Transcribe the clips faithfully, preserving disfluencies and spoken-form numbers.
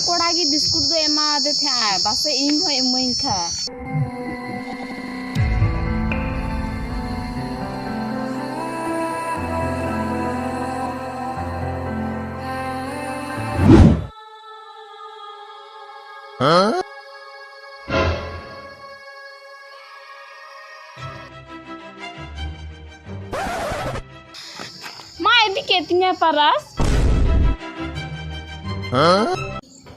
ᱠᱚᱲᱟ ᱜᱮ ᱵᱤᱥᱠᱩᱴ ᱫᱚ ᱮᱢᱟᱣᱟᱫᱮ ᱛᱟᱦᱮᱸᱜᱼᱟ, ᱯᱟᱥᱮᱡ ᱤᱧ ᱦᱚᱸ ᱤᱢᱟᱹᱧ ᱠᱷᱟᱡ᱾ ᱢᱟ ᱤᱫᱤ ᱠᱮᱫ ᱛᱤᱧᱟ ᱯᱟᱨᱟᱥ᱾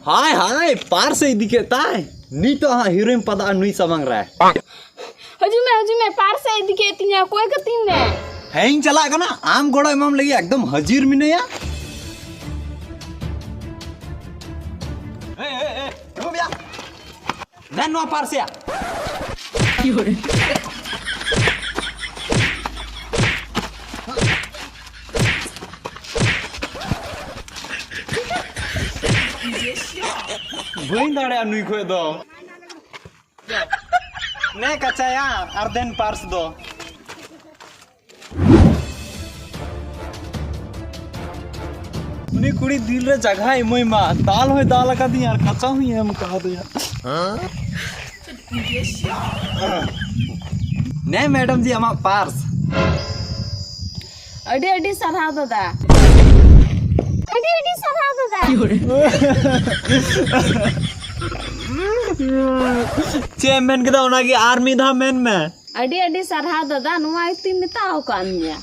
ᱦᱟᱭ ᱦᱟᱭ, ᱯᱟᱨᱥ ᱮ ᱤᱫᱤ ᱠᱮᱫ ᱛᱟᱭ᱾ ᱱᱤᱛᱚᱜ ᱦᱟᱸᱜ ᱦᱤᱨᱳᱭᱤᱧ ᱯᱟᱫᱟᱜᱼᱟ ᱱᱩᱭ ᱥᱟᱢᱟᱝ ᱨᱮ᱾ ᱦᱤᱡᱩᱜ ᱢᱮ, ᱦᱤᱡᱩᱜ ᱢᱮ, ᱯᱟᱨᱥ ᱮ ᱤᱫᱤ ᱠᱮᱫ ᱛᱤᱧᱟ, ᱠᱚᱭ ᱠᱟᱹᱛᱤᱧ ᱢᱮ᱾ ᱦᱮᱸ, ᱤᱧ ᱪᱟᱞᱟᱜ ᱠᱟᱱᱟ, ᱟᱢ ᱜᱚᱲᱚ ᱮᱢᱟᱢ ᱞᱟᱹᱜᱤᱫ ᱮᱠᱫᱚᱢ ᱦᱟᱹᱡᱤᱨ ᱢᱤᱱᱟᱹᱧᱟ᱾ ᱮᱭ, ᱮᱭ, ᱮᱭ, ᱨᱩᱢ ᱭᱟ᱾ ᱫᱮᱱ ᱱᱚᱣᱟ ᱯᱟᱨᱥ ᱭᱟ᱾ ᱵᱟᱹᱧ ᱫᱟᱲᱮᱭᱟᱜᱼᱟ ᱱᱩᱭ ᱠᱷᱚᱡ ᱫᱚ᱾ ᱱᱮ ᱠᱟᱪᱟᱭᱟ, ᱟᱨ ᱫᱮᱱ ᱯᱟᱨᱥ ᱫᱚ᱾ ᱩᱱᱤ ᱠᱩᱲᱤ ᱫᱤᱞ ᱨᱮ ᱡᱟᱜᱟᱭ ᱮᱢᱟᱹᱧ ᱢᱟ, ᱫᱟᱞ ᱦᱚᱸᱭ ᱫᱟᱞ ᱟᱠᱟᱫᱤᱧᱟ ᱟᱨ ᱠᱟᱪᱟ ᱦᱚᱸᱭ ᱮᱢ ᱠᱟᱣᱫᱤᱧᱟ᱾ ᱱᱮ ᱢᱮᱰᱟᱢ ᱡᱤ, ᱟᱢᱟᱜ ᱯᱟᱨᱥ᱾ ᱟᱹᱰᱤ ᱟᱹᱰᱤ ᱥᱟᱨᱦᱟᱣ ᱫᱟᱫᱟ᱾ ᱟᱹᱰᱤ ᱟᱹᱰᱤ ᱥᱟᱨᱦᱟᱣ ᱫᱟᱫᱟ᱾ ᱪᱮᱫ ᱮᱢ ᱢᱮᱱ ᱠᱮᱫᱟ, ᱚᱱᱟᱜᱮ ᱟᱨ ᱢᱤᱫ ᱫᱷᱟᱣ ᱢᱮᱱ ᱢᱮ᱾ ᱟᱹᱰᱤ ᱟᱹᱰᱤ ᱥᱟᱨᱦᱟᱣ ᱫᱟᱫᱟ, ᱱᱚᱣᱟ ᱜᱮᱛᱚᱧ ᱢᱮᱛᱟᱣ ᱟᱠᱟᱫ ᱢᱮᱭᱟ᱾